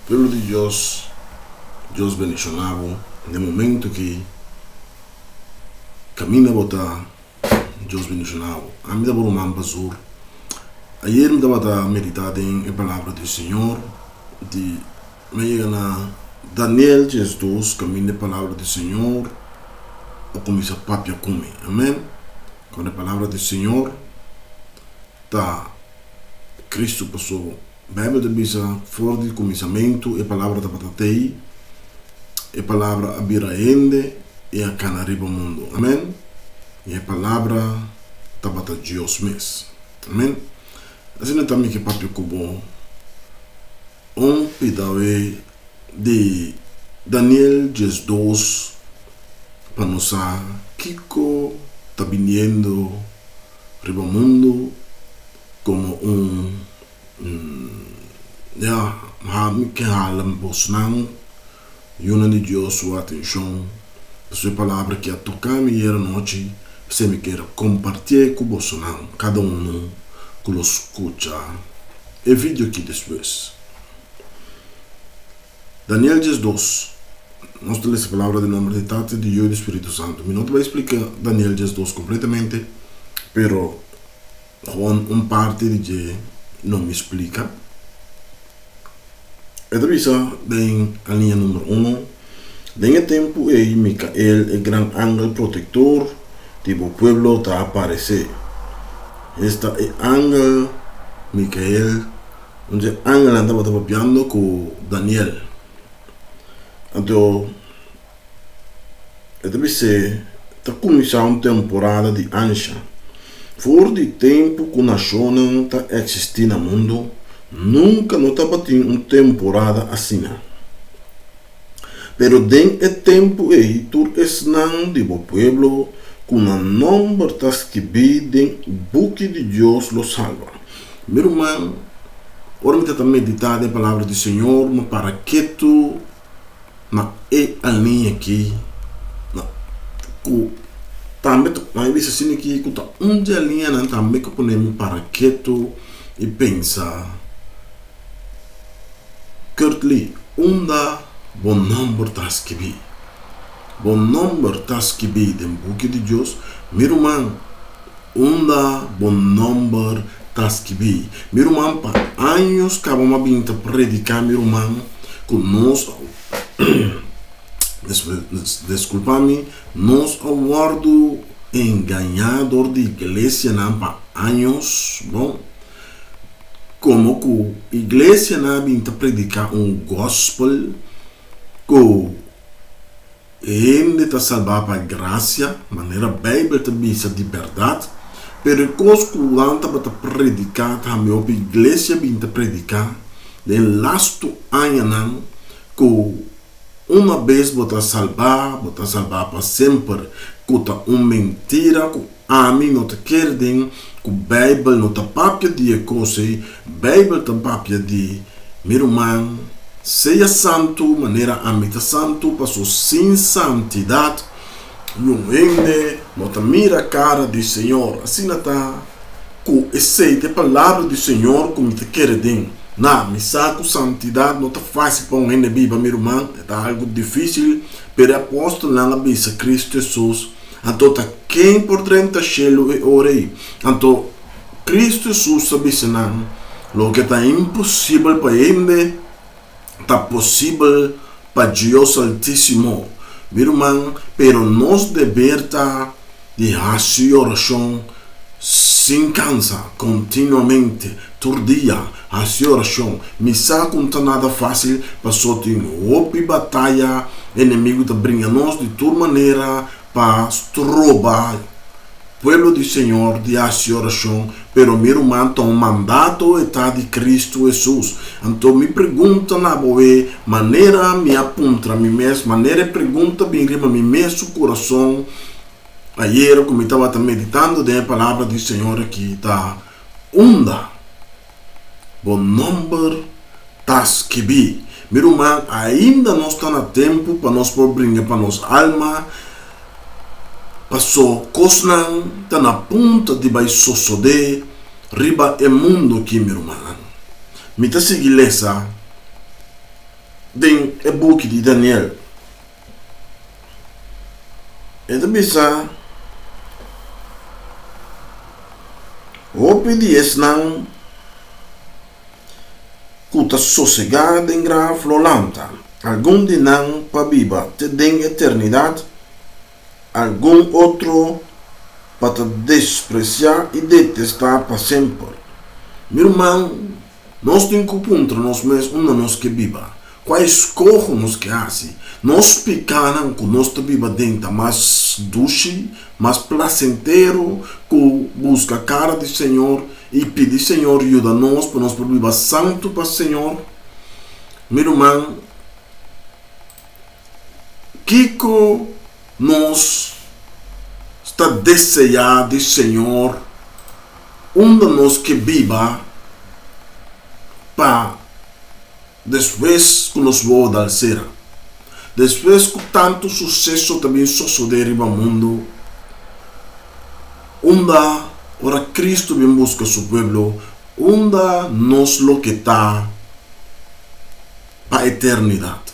Pueblo di Dios, Dios bendiciona bo den momento ki caminda bo ta, Dios bendiciona bo. Ami ta bo ruman Bazur. Ayer mi tabata medita den e palabra di Señor di mi a yega na Daniel 12 caminda e palabra di Señor a cuminsa papia cu mi. Amen. Cuando e palabra di Señor ta Cristo paso Bijbel ta bisa for di kuminsamentu e Palabra tabata tei, e Palabra a bira hende i a kana riba mundu. Amen. I e Palabra tabata Dios mes. Amen. Asina ta mi ke papia ku bo un pidawe di Daniel 12 pa nos sa kiko ta biniendo riba mundu komo un ya mi ke hala bosnan yunan di Dios su atenshon pasobra e palabra ki a toka mi ayer anochi p'esei mi kier kompartié ku bosonan kada unu ku lo skucha e video aki despues. Daniel 12, Nos ta lesa palabra den nomber di Tata, di Yu i di Spiritu Santu. Mi no ta bai splika Daniel 12 kompletamente, pero gewoon un parti di dje no mi splika. E ta bisa den alinea number uno, Den e tempu ei Mikael, e gran angel protektor di bo pueblo, ta aparesé. Esta e angel Mikael. Un dje angelnan tabata papiando ku Daniel. Anto e ta bis'é, Ta kuminsá un temporada di ansha. For di tempu ku nashonnan ta eksistí na mundu, nunka no tabatin un temporada asina. Pero den e tempu ei tur esnan di bo pueblo ku nan nòmber ta skibí den buki di Dios lo salba. Mi ruman, ora mi ta ta meditá den Palabra di Señor, mi para ketu na e alinea aki, na ku tambe ta, nan a bisa asina aki ku ta un di alineanan tambe ku pone mi para ketu i pensa, Curtly, unda bo nòmber ta skibí? Bo nòmber ta skibí den buki di Dios? Mi ruman, Unda bo nomber ta skibí? Mi ruman pa años kaba m'a bin ta prediká mi ruman ku nos deskulpa mi nos a wòrdu engañá dor di iglesianan pa años bon komo ku iglesianan a bin ta prediká un gòspel ku Hende ta salbá pa grasia, manera Beibel ta bisa di bèrdat, pero e kos ku nan tabata prediká ta hami hopi iglesia bin ta prediká den lastu añanan ku una bes bo ta salbá, bo ta salbá pa semper, ku ta un mentira ku ami no ta kere den ku Beibel no ta papia di e kos ei, Beibel ta papia di, Mi ruman, sea santu manera ami ta santu, paso sin santidat niun hende no ta mira kara di Señor. Asina ta ku esei ta e palabra di Señor ku mi ta kere den. Na, mi sa ku santidat no ta fásil pa un hende biba, mi ruman, e ta algu difísil, pero e apòstelnan a bisa Kristu Hesus, Anto ta ken por drenta shelu e ora ei? Anto Kristu Hesus a bisa nan, Loke ta imposibel pa hende, ta posibel pa Dios Altísimo. Mi ruman, pero nos deber ta di hasi orashon sin kansa, kontinuamente, tur dia, hasi orashon. Mi sa ku no ta nada fásil, pasobra tin hopi bataya enemigu ta bringa nos di tur manera pa stroba pueblo di Señor di hasi orashon, pero mi ruman ta un mandato e ta di Cristo Hesus. Anto mi pregunta na bo e manera mi a puntra mi mes, manera e pregunta bin riba mi mes su kurason ayera ku mi tabata meditando den e palabra di Señor aki ta, Unda bo nomber ta skibí? Mi ruman, ainda nos ta na tempu pa nos por bringa pa nos alma, paso kosnan ta na punta di bai sosodé riba e mundu aki, mi rumannan. Mi ta sigui lesa. den e buki di Daniel. E ta bisa, Hopi di esnan ku ta sosegá den graf lo lanta, algun di nan pa biba te den eternidat, algun otro pa ta despresiá i detestá pa semper. Mi ruman, nos tin ku puntra nos mes unda nos ke biba, kua eskoho nos ke hasi. Nos pikánan ku nos ta biba den ta mas dushi, mas plasentero ku buska kara di Señor i pidi Señor yuda nos pa nos por biba santu pa Señor? Mi ruman, Kiko nos ta deseá di Señor unda nos ke biba pa despues ku nos wowo dal sera? Despues ku tantu suseso ta bin sosodé riba mundu, unda ora Cristo bin buska su pueblo, unda nos lo ke ta pa eternidat?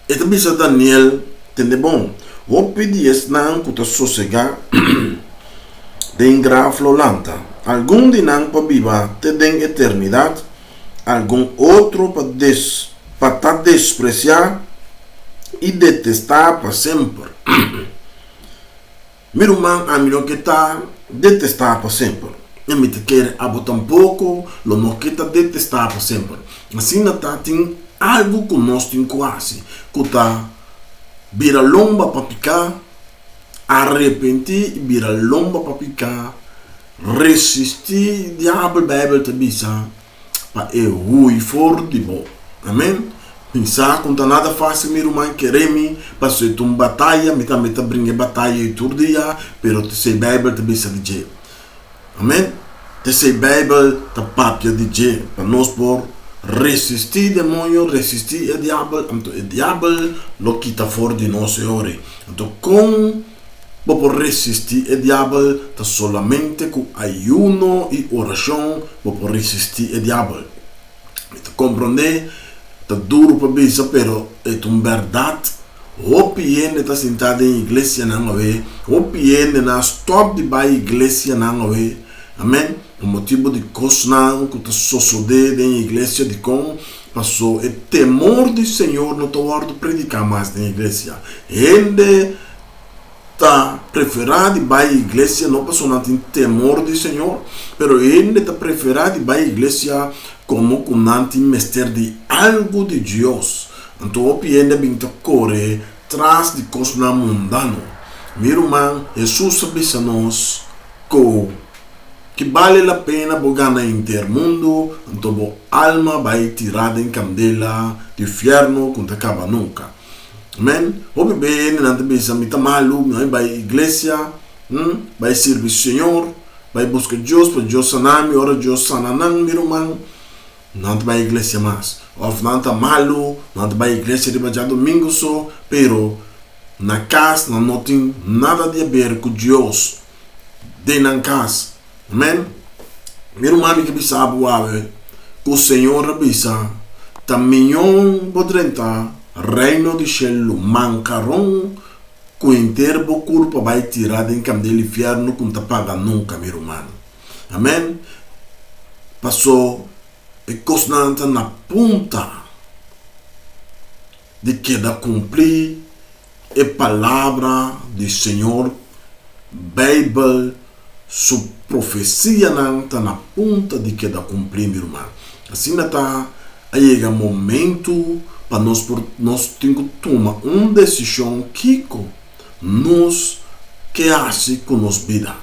E ta bisa Daniel, Tende bon, hopi di esnan ku ta sosegá den graf lo lanta, algun di nan pa biba te den eternidat, algun otro pa des pa ta despresiá i detestá pa semper. Mi ruman, ami no ke ta detestá pa semper, i mi ta kere abo tampoko lo no ke ta detestá pa semper. Asina ta, tin algu ku nos tin ku hasi, ku ta bira lomba pa piká, arepentí i bira lomba pa piká, resistí diabel, Beibel ta bisa, pa e hui for di bo. Amen. Mi sa ku no ta nada fásil mi ruman, kere mi, pasobra e ta un bataya, mi tambe ta bringa e bataya ei tur dia, pero t'esei Beibel ta bisa di dje. Amen. T'esei Beibel ta papia di dje, pa nos por resistí demoño, resistí e diabel, anto e diabel lo kita for di nos e ora ei. Anto kon Bo por resistí e diabel ta solamente ku ayuno i orashon bo por resistí e diabel. Mi ta komprondé ta duru pa bisa pero e ta un bèrdat. Hopi hende ta sintá den iglesianan awe, hopi hende nan a stòp di bai iglesianan awe, amen, pa motibu di kosnan ku ta sosodé den iglesia. Dikon? Paso e temor di Señor no ta wòrdu prediká mas den iglesia. Hende ta preferá di bai iglesia no pasobra nan tin temor di Señor, pero hende ta preferá di bai iglesia komo ku nan tin mester di algu di Dios. Anto hopi hende a bin ta kore tras di kosnan mundano. Mi ruman, Hesus a bisa nos ku ki bale la pena bo gana henter mundu, anto bo alma bai tirá den kandela di fièrnu ku no ta kaba nunka. Amen. Hopi be hendenan ta bisa mi ta malu, mi no a bai iglesia, hm, bai sirbi Señor, bai buska Dios pa Dios sana mi. Ora Dios sana nan, mi ruman, nan ta bai iglesia mas. Of nan ta malu, nan ta bai iglesia riba djadomingo so, pero na kas nan no tin nada di haber ku Dios den nan kas. Amen. Mi ruman mi ke bisa bo awe ku Señor a bisa ta miñon bo drenta reino di shelu mankaron ku henter bo kurpa bai tira den kandel infierno ku no ta paga nunka mi ruman. Amen. Paso e kosnan ta na punta di keda kumpli e palabra di Señor Beibel su profesianan ta na punta di keda kumplí, mi ruman. Asina ta a yega momentu pa nos por nos tin ku tuma un desishon kiko nos ke hasi ku nos bida.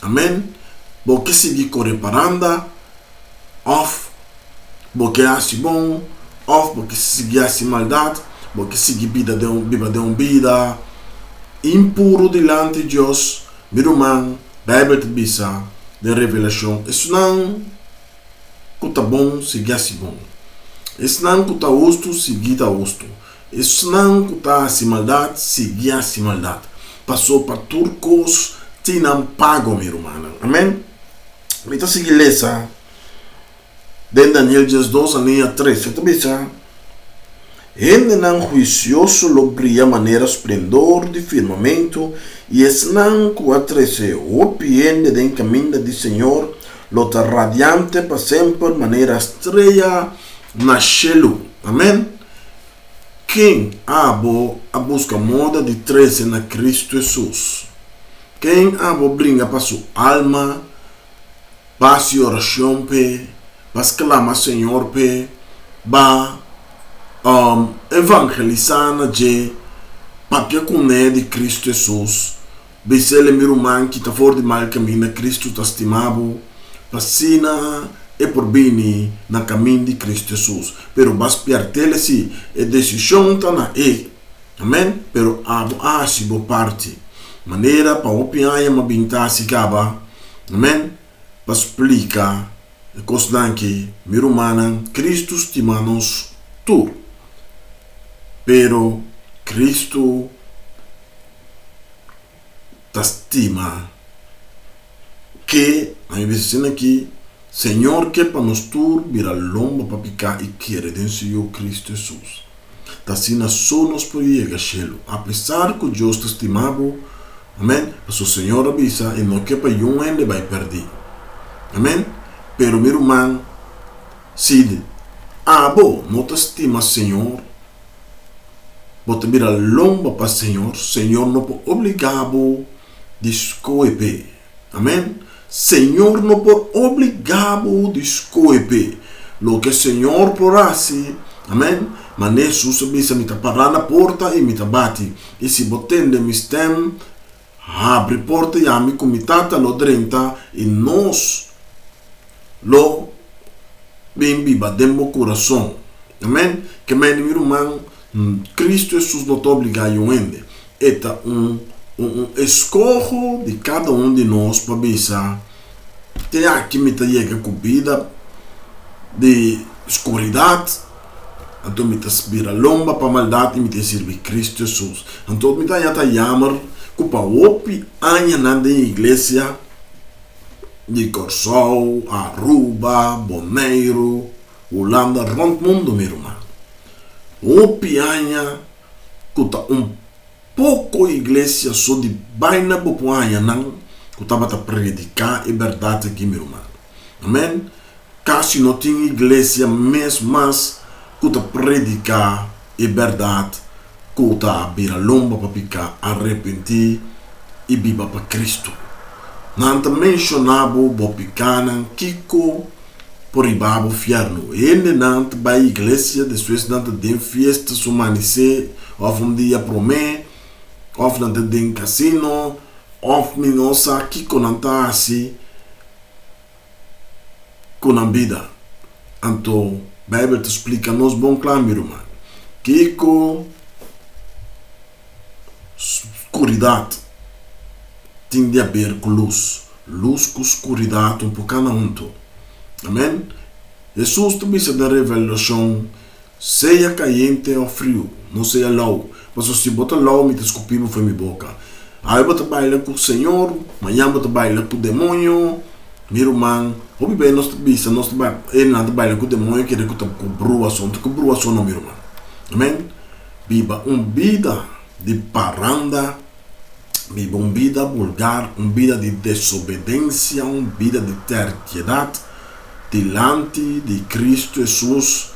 Amen. Bo ke sigui kore paranda òf bo ke hasi bon òf bo ke sigui hasi maldat, bo ke sigui bida den un biba den un bida impuru dilanti Dios. Mi ruman, Bijbel ta bisa den Revelashon, Esnan ku ta bon, sigui hasi bon. Esnan ku ta hustu, sigui ta hustu. Esnan ku ta hasi maldat, sigui hasi maldat. Paso pa tur kos tin nan pago, mi rumannan. Amen. Mi ta sigui lesa den Daniel 12, alinea 3. E ta bisa. Hendenan huisioso lo bria manera splendor di firmamentu, i esnan ku a trese hopi hende den kaminda di Señor lo ta radiante pa semper manera strea na shelu. Amen. Ken abo a buska moda di trese na Kristu Hesus? Ken abo bringa pa su alma, pa hasi orashon p'e, pa sklama Señor p'e, ba evangelisá na dje, papia kuné di Kristu Hesus, Bis'el, Mi ruman, kita for di mal kaminda, Kristu ta stima bo, pa asina e por bini na kamin di Kristu Hesus. Pero bas piart'el si, e desishon ta na e. Amen. Pero abo a hasi bo parti. Manera pa hopi aña m'a bin ta hasi kaba, amen, pa splika e kosnan aki, mi rumannan, Kristu stima nos tur. Pero Kristu ta stima ke, ami bisa asina aki, Señor ke pa nos tur bira lomba pa piká i kere den su Yu Kristu Hesus. Ta asina so nos por yega shelu. Apesar ku Dios ta stima bo, amen, pasobra Señor a bisa e no ke pa yun hende bai pèrdí. Amen. Pero mi ruman, si abo no ta stima Señor, Bo ta bira lomba pa Señor, Señor no por obligá bo di skohe p'e. Amèn. Señor no por obligá bo di skohe p'e. Loke Señor por hasi, amèn, manera Hesus a bisa, Mi ta pará na porta i mi ta bati, i si bo tende mi stèm, habri porta i ami ku mi Tata lo drenta i nos lo bin biba den bo kurason. Amen. Ke mende mi ruman, Kristu Hesus no ta obligá yu hende. E ta un un eskoho di kada un di nos pa bisa, Te aki mi ta yega ku bida di skuridat, anto mi ta bira lomba pa maldat i mi ta sirbi Kristu Hesus. Anto mi ta haña ta yamer ku pa hopi añanan den iglesia di Kòrsou, Aruba, Boneiru, Hulanda, rònt mundu mi ruman. Hopi aña ku ta un poko iglesia so di baina bo por haña nan ku tabata prediká e bèrdat aki mi ruman. Amen. Kasi no tin iglesia mes mas ku ta prediká e bèrdat ku ta bira lomba pa piká, arepentí i biba pa Kristu. Nan ta menshoná bo bo pikánan, kiko por riba bo fièrnu. Hendenan ta bai iglesia, despues nan ta den fiesta su manisé òf un dia promé, òf nan ta den kasino, òf mi no sa kiko nan ta hasi ku nan bida. Anto Beibel ta splika nos bon kla, mi ruman, kiko skuridat tin di haber ku lus. Lus ku skuridat un por kana huntu. Amen. Hesus ta bisa den Revelashon, Sea kayente òf friu, no sea lou, pasobra si bo ta lou mi ta skupi bo for mi boka. Awe bo ta baila ku Señor, mañan bo ta baila ku demoño. Mi ruman, hopi bes nos ta bisa, nos ta bai, e nan ta baila ku demoño kere ku ta ku brua so, no ta ku brua so no mi ruman. Amen. Biba un bida di paranda. Biba un bida vulgar, un bida di desobedensia, un bida di terkiedat dilanti di Kristu Hesus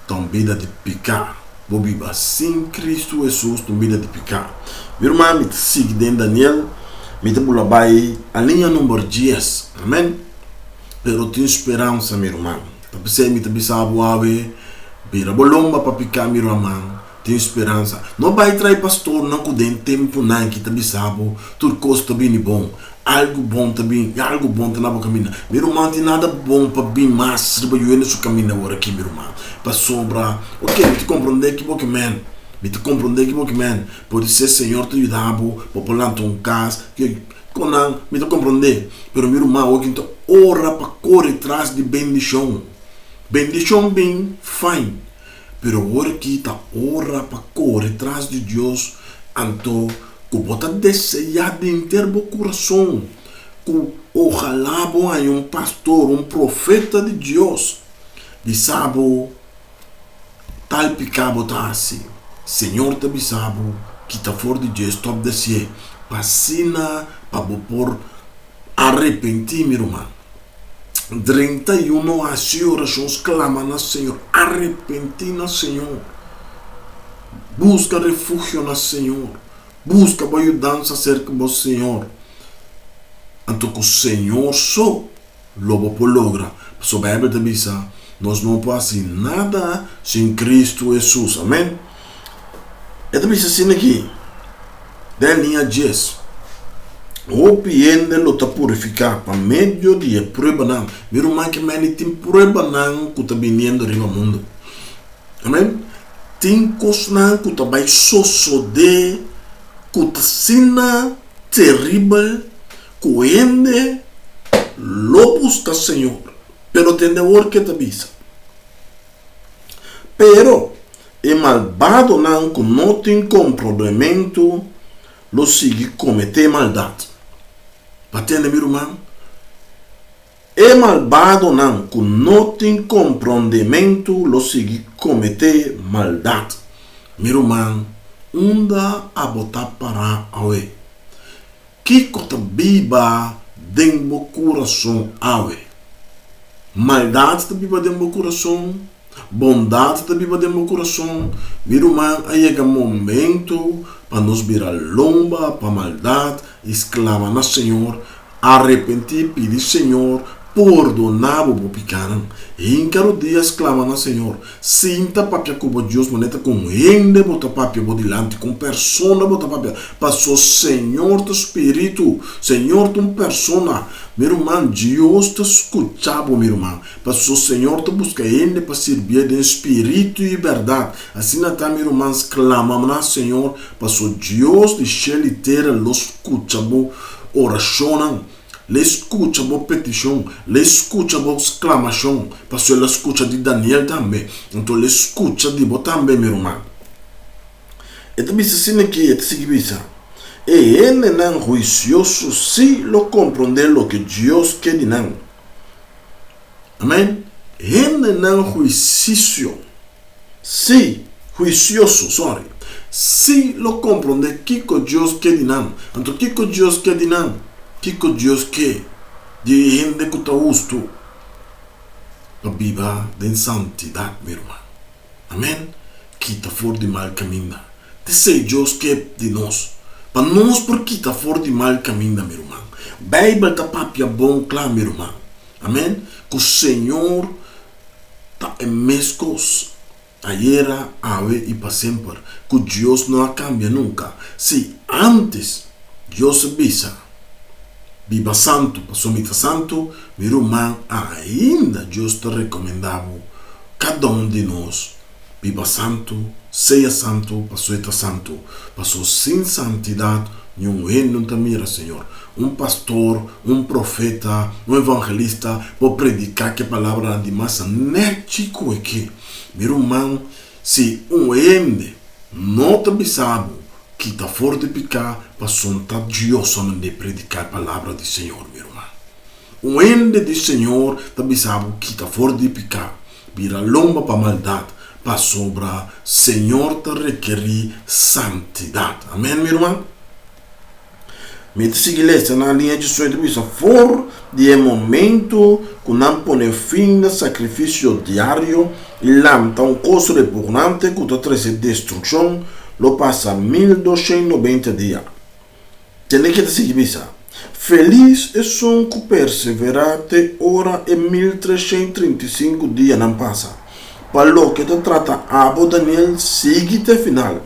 ta un bida di piká. Bo biba sin Kristu Hesus ta un bida di piká. Mi ruman, mi ta sigui den Daniel, mi ta bula bai aliña number dies. Amen. Pero tin speransa, mi ruman. Ta p'esei mi ta bisa bo awe, bira bo lomba pa piká, mi ruman. Tin speransa. No bai trae pastornan ku den tempunan ki ta bisa bo tur kos ta bini bon, algu bon ta bin, algu bon ta na bo kaminda. Mi ruman, tin nada bon pa bin mas riba yu hende su kaminda awor aki, mi ruman. Pasobra, ok, mi ta komprondé ki bo ke men. Mi ta komprondé ki bo ke men. Podisé Señor ta yuda bo, bo por lanta un kas, ke konan, mi ta komprondé. Pero mi ruman, awor ki ta ora pa kore tras di bendishon. Bendishon bin, fine. Pero ora ki ta ora pa kore tras di Dios, anto ku bo ta deseá di henter bo kurason ku ohalá bo haña un pastor, un profeta di Dios, bisa bo, Tal piká bo ta hasi. Señor ta bisa bo, Kita for di dje, stòp di hasié, pa asina pa bo por arepentí, mi ruman. Drenta yuno hasi orashon, sklama na Señor, arepentí na Señor. Buska refugio na Señor. Buska bo yudansa serka bo Señor. Anto ku Señor so lo bo por logra. Pasobra Bijbel ta bisa, nos no por hasi nada sin Cristo Hesus. Amen. E ta bisa asina aki, den liña djes, Hopi hende lo ta purifiká pa medio di e pruebanan. Mi ruman ke meni tin pruebanan ku ta biniendo riba mundu. Amen. Tin kosnan ku ta bai sosodé ku ta asina teribel ku hende lo buska Señor, pero tende awor ke ta bisa. Pero e malbadonan ku no tin komprondementu lo sigui kometé maldat. Pa tende mi ruman, e malbadonan ku no tin komprondementu lo sigui kometé maldat. Mi ruman, unda abo ta pará awe? Kiko ta biba den bo kurason awe? Maldat ta biba den bo kurason? Bondat ta biba den bo kurason? Mi ruman, a yega momento pa nos bira lomba pa maldat i sklama na Señor, arepentí, pidi Señor pordoná bo bo pikánan. Hinka rodia sklama na Señor. Sinta papia ku bo Dios manera ku un hende bo ta papia bo dilanti, ku un persona bo ta papia, paso Señor ta spiritu, Señor ta un persona. Mi ruman, Dios ta skucha bo, mi ruman, paso Señor ta buska hende pa sirbié den spiritu i bèrdat. Asina ta, mi ruman, sklama na Señor, paso Dios di shel i tera lo skucha bo orashonnan. L'e skucha bo petishon, l'e skucha bo sklamashon, pasobra el a skucha di Daniel tambe, anto l'e skucha di bo tambe, mi ruman. E ta bisa asina ki e ta sigui bisa, E hendenan huisioso sí lo komprondé loke Dios ke di nan. Amèn. Hendenan huisisio. Sí, huisioso, sorry, sí lo komprondé kiko Dios ke di nan. Anto kiko Dios ke di nan? Kiko Dios ke di e hende ku ta hustu? Pa biba den santidat, mi ruman. Amen. Kita for di mal kaminda. T'esei Dios ke di nos, pa nos por kita for di mal kaminda, mi ruman. Beibel ta papia bon kla, mi ruman. Amen. Ku Señor Ta e meskos ayera, awe i pa semper, ku Dios no a kambia nunka. Sí, ántes Dios a bisa, Biba santu, pasobra mi ta santu, mi ruman, ainda Dios ta rekomendá bo, kada un di nos, Biba santu, sea santu, pasobra e ta santu. Pasobra sin santidat niun hende no ta mira Señor. Un pastor, un profeta, un evangelista por prediká ku e palabranan di mas nèchi ku e ke. Mi ruman, si un hende no ta bisa bo kita for di piká, pasobra ta Dios a mand'é prediká e palabra di Señor, mi ruman. Un hende di Señor ta bisa bo kita for di piká, bira lomba pa maldat, pasobra Señor ta rekerí santidat. Amèn, mi ruman. Mi ta sigui lesa na liña 18 ta bisa, For di e momento ku nan pone fin na sakrifisio diario i lanta un kos repugnante ku ta trese destrukshon, lo pasa 1290 dia. Tende ke ta sigui bisa, Felis esun ku perseverá te ora e 1335 dianan pasa. Pa loke ta trata abo, Daniel, sigui te final.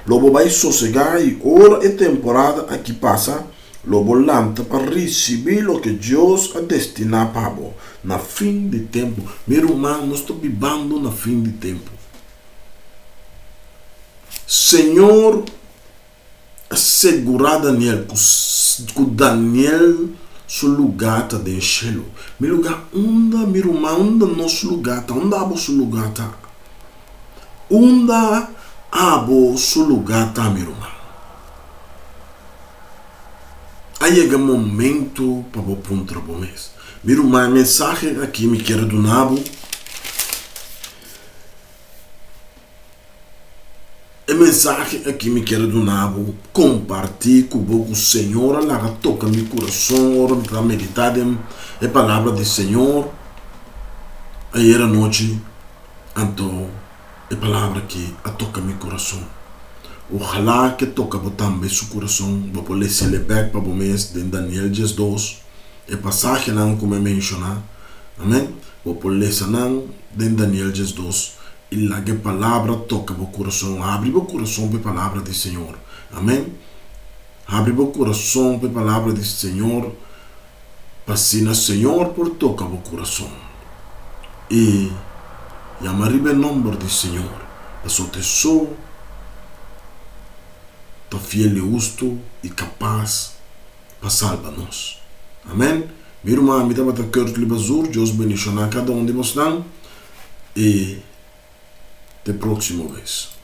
Lo bo bai sosegá i ora e temporada aki pasa, lo bo lanta pa risibí loke Dios a destiná pa bo na fin di tempu. Mi ruman, nos ta bibando na fin di tempu. Señor a segurá Daniel ku ku Daniel su lugá ta den shelu. Mi lugá unda, mi ruman, unda nos lugá ta? Unda abo su lugá ta? Unda abo su lugá ta, mi ruman? A yega momento pa bo puntra bo mes. Mi ruman, e mensahe aki mi kier duna bo. E mensahe aki mi kier a duna bo, kompartí ku bo ku Señor a laga toka mi kurason ora mi ta meditá den e palabra di Señor ayer anochi. Anto e palabra aki a toka mi kurason. Ojalá ke toka bo tambe su kurason. Bo por les'e bèk pa bo mes den Daniel 12, e pasahenan ku mi a menshoná. Amèn. Bo por lesa nan den Daniel 12 i laga e palabra toka bo kurason. Habri bo kurason pa e palabra di Señor. Amèn. Habri bo kurason pa e palabra di Señor, pa asina Señor por toka bo kurason. I yama riba e nòmber di Señor, pasobra ta e so ta fiel i hustu i kapas pa salba nos. Amèn. Mi ruman, mi tabata Curtly Bazur. Dios bendishoná kada un di bosnan i te próksimo bes.